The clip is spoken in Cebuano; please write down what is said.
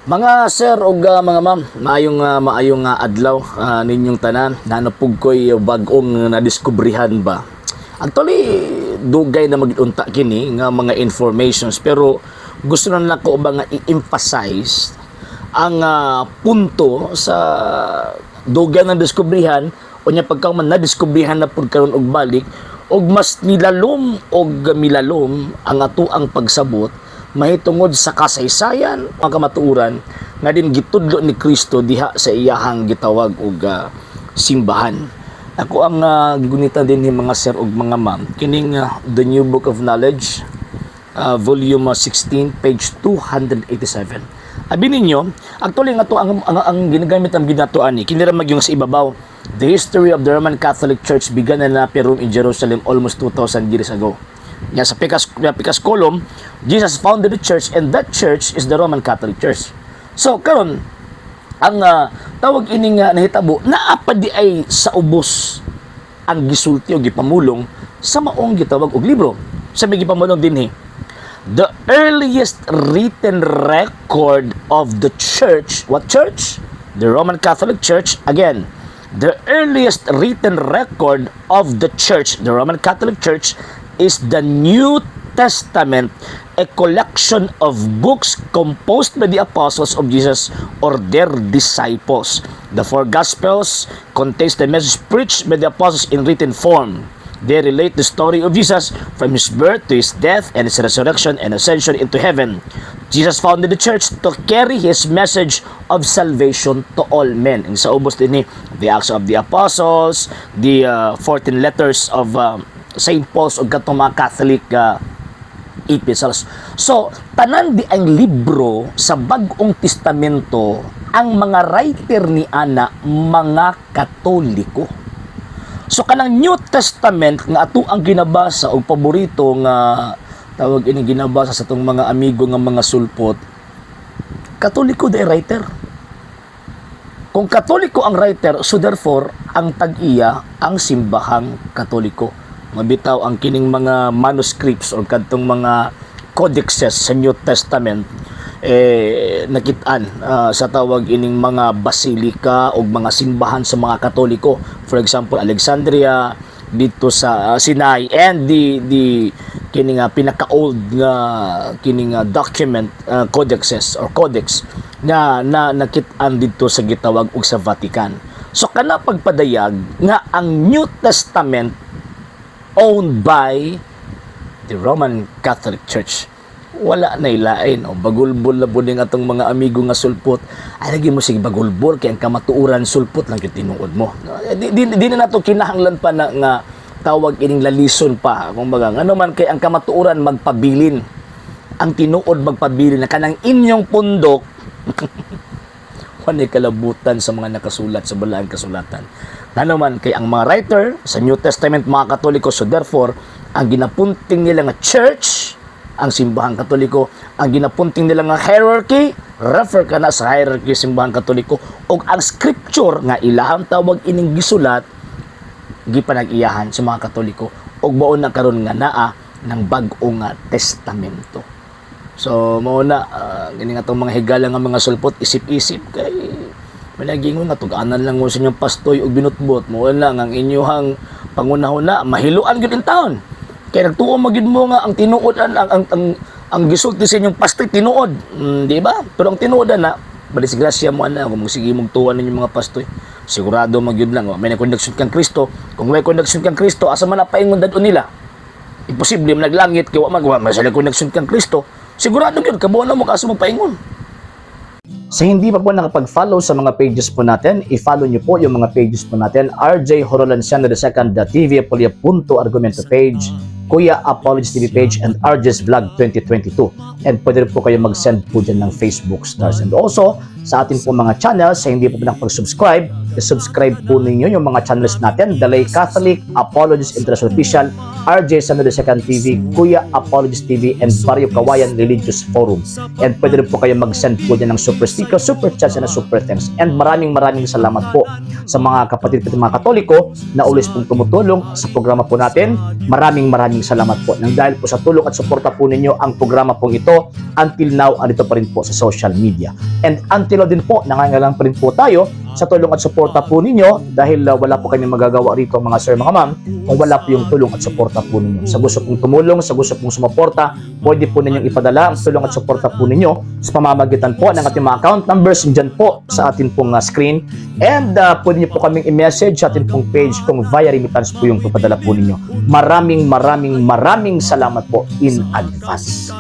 Mga sir ug mga ma'am, maayong adlaw ninyong tanan. Nanapug ko'y bag-ong nadiskubrihan ba. Actually, dugay na mag-unta kini nga mga informations, pero gusto na nako ba nga i-emphasize ang punto sa dugay na diskubrihan. Unya pagka man nadiskubrihan na pud karon og balik og mas nilalom og milalom ang atoang pagsabot mahitungod sa kasaysayan, mga kamatuoran nga din gitudlo ni Kristo diha sa iyahang gitawag og simbahan. Ako ang gigunitan din ni mga sir ug mga ma'am kining The New Book of Knowledge, volume 16, page 287. Abi ninyo, actually nga to ang ginagamit ang ginatuan ni kini ra magyung sa ibabaw. The history of the Roman Catholic Church began in Rome in Jerusalem almost 2000 years ago. Ya sa pikas column, Jesus founded the church and that church is the Roman Catholic Church. So karon ang tawag ini nga nahitabo naa pa di ay sa ubos ang gisulti o gipamulong sa maong gitawag og libro. Sa may gipamulong dinhi, the earliest written record of the church, what church? The Roman Catholic Church. Again, the earliest written record of the church, the Roman Catholic Church, is the New Testament, a collection of books composed by the apostles of Jesus or their disciples. The four Gospels contains the message preached by the apostles in written form. They relate the story of Jesus from his birth to his death and his resurrection and ascension into heaven. Jesus founded the church to carry his message of salvation to all men. And sa ubos din ni the Acts of the Apostles, the 14 letters of St. Paul's ug katong mga Catholic epistles. So, tanan di ang libro sa Bag-ong Testamento, ang mga writer ni ana mga Katoliko. So kanang New Testament nga ato ang ginabasa og paborito nga tawag ini ginabasa sa atong mga amigo nga mga sulpot, Katoliko the writer. Kung Katoliko ang writer, so therefore ang tag-iya ang simbahang Katoliko. Mabitaw ang kining mga manuscripts or kadtong mga codexes sa New Testament eh nakitaan sa tawag ining mga basilika o mga simbahan sa mga Katoliko. For example, Alexandria, dito sa Sinai, and the kini nga pinaka-old nga kini nga document, codexes or codex nga na nakit-an dito sa gitawag og sa Vatican. So kana pagpadayag nga ang New Testament owned by the Roman Catholic Church. Wala na ilain. O, bagulbol na po atong mga amigo nga sulpot. Ay, lagi mo sige bagulbol, kay ang kamatuoran sulpot lang yung tinuod mo. Eh, di na nato kinahanglan pa na nga tawag ining lalison pa. Kung baga, ano man kay ang kamatuoran magpabilin. Ang tinuod magpabilin na kanang inyong pundok walay kalabutan sa mga nakasulat sa Balaang Kasulatan. Ngano man kay ang mga writer sa New Testament mga Katoliko, so therefore, ang ginapunting nila nga church, ang simbahang Katoliko, ang ginapunting nila nga hierarchy, refer ka na sa hierarchy simbahang Katoliko, ug ang scripture nga ilahang tawag ining gisulat, gipanag-iyahan sa mga Katoliko, ug mao na karon nga naa ng bag-o nga testamento. So mao na gini nga tong mga higala nga mga sulpot, isip-isip kay managingon nga tug-anan lang mo sa inyong pastoy ug binutbot. Mo lang ang inyuhang pangunahuna mahiluan gyud in taon. Kay nagtuo magyud mo nga ang tinuod ang gisulti sa inyong pastoy tinuod, di ba? Pero ang tinuod na madisgrasya mo ana kung sige mong tuwan ninyong mga pastoy. Sigurado magyud lang, oh, may connection kang Kristo. Kung may connection kang Kristo, asa man na paingon dadon nila? Imposible man naglangit kay wa man sila connection kang Kristo. Sigurado gyud kabuan na mo kaso mo paingon. Sa hindi pa po nakapag-follow sa mga pages po natin, i-follow niyo po yung mga pages po natin. RJ Horolanciano II, TV Apolia Punto Argumento page, Kuya Apologies TV page, and RJ's Vlog 2022. And pwede rin po kayo mag-send po dyan ng Facebook stars. And also, sa atin po mga channels, sa hindi po po nakapag-subscribe, i-subscribe po ninyo yung mga channels natin. Dalay Catholic, Apologies International Official, RJ Sano II TV, Kuya Apologies TV, and Barrio Kawayan Religious Forum. And pwede rin po kayo mag-send po dyan ng super sticker, super chats, and super thanks. And maraming maraming salamat po sa mga kapatid po mga Katoliko na always pong tumutulong sa programa po natin. Maraming maraming salamat po. Nang dahil po sa tulong at suporta po ninyo ang programa pong ito, until now, andito pa rin po sa social media. And until now din po, nangangailangan pa rin po tayo sa tulong at suporta po ninyo dahil wala po kami magagawa rito, mga sir, mga ma'am, kung wala po yung tulong at suporta po ninyo. Sa gusto pong tumulong, sa gusto pong sumuporta, pwede po ninyong ipadala ang tulong at suporta po ninyo sa pamamagitan po ng ating mga account numbers dyan po sa atin pong screen. And pwede niyo po kaming i-message sa atin pong page kung via remittance po yung papadala po ninyo. Maraming maraming maraming salamat po in advance.